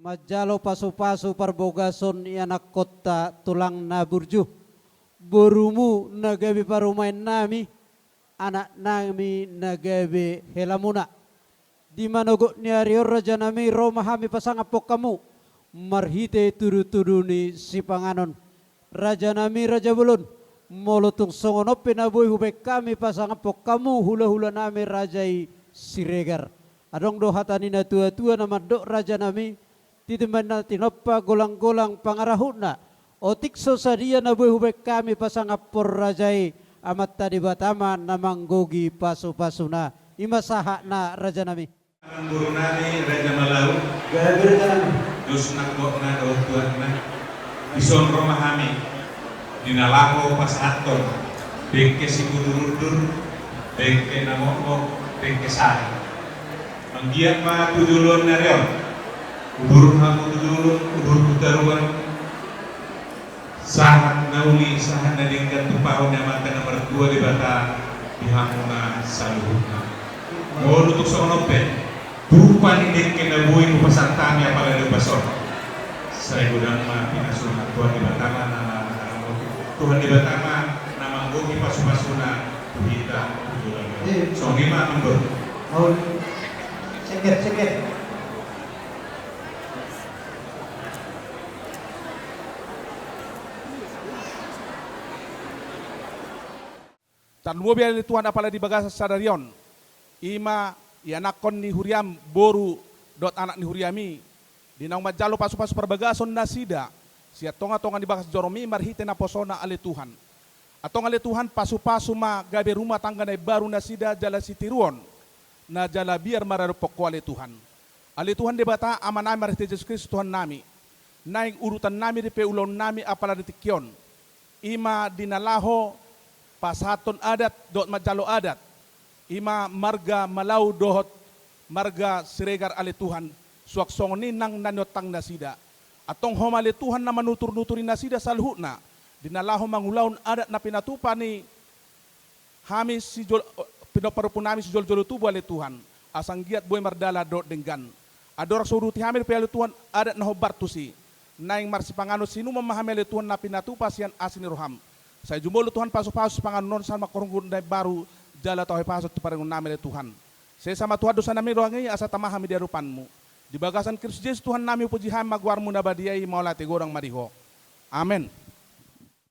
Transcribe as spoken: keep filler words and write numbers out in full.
Manjalo pasupasu parbagason i anakkonta tulang na burju, borumu na gabe parumaennami, anaknami na gabe helamuna. Di manogot ni ari on, rajanami, ro ma hami pasangaphon hamu marhite tudutudu ni sipanganon. Rajanami raja bolon, molo tung songon on pe na boi hubaen hami pasangaphon hamu hulahulanami raja i Siregar. Adong do hata ni natuatua na mandok, rajanami, titi ma na tinompa, golanggolang pangarahutna. Otik so sadia na boi hubaen hami pasangaphon raja i, Amanta Debata ma na manggohi pasupasuna. I ma sahatna, rajanami. Amangborunami Raja Malau. Gabe, rajanami. Dos nang gokna dohot tuatna. Dison ro ma hami di na laho pasahathon dengke sipudurundur, dengke na mokmok, dengke sahat. Manggiat ma tu joloan ni ari on. Udur hamu tu jolo, udur tu toruan. Sahat na uli, sahat na denggan tumpahon ni Amanta na martua Debata di hamuna saluhutna. Molo tung songon on pe, berupa ni dengke na boi hupasahat hami apala di ombas on, sai godang ma pinasuhon Tuhan Debata ma na, Tuhan Debata ma na manggohi pasupasuna tu hita tu joloan. Iya. Songon i ma, Amangboru. Mau seket, seket. Tarlumobi ale Tuhan apala di bagasan sadari on, i ma ianakhon ni huriam, boru dohot anak ni huriami, di naung manjalo pasupasu parbagason nasida sian tongatonga ni bagas joromi marhite naposona ale Tuhan. Antong ale Tuhan, pasupasu ma gabe rumah tangga na imbaru nasida jala sitiruon na jala biar maradophon Ho ale Tuhan. Ale Tuhan Debata Amanami, marhite Jesus Kristus Tuhannami, naeng urutannami dope ulaonnami apala di tingki on, i ma di na laho pasahathon adat dohot manjalo adat, i ma marga Malau dohot marga Siregar ale Tuhan, suang songon i nang na niontang nasida. Antong Ho ma ale Tuhan na manuturnuturi nasida saluhutna di na laho mangulahon adat na pinatupa ni hami sijol-, pinomparpunami sijolojolo tubu ale Tuhan, asa anggiat boi mardalan dohot denggan. Andorang so diuruti hami dope ale Tuhan adat na hombar tusi, naeng marsipanganon sinuman ma hami ale Tuhan na pinatupa sian asi ni roham. Sai jumolo Tuhan pasupasu sipanganon on sahat manghorhon na imbaru jala tau hahipason tu parngoluonnami ale Tuhan. Sesa ma Tuhan dosanami rohangki asa tama hami di adopanmu. Di bagasan Kristus Jesus Tuhannami hupuji hami ma goarmu na badia i, mauliate godang ma di Ho. Amen.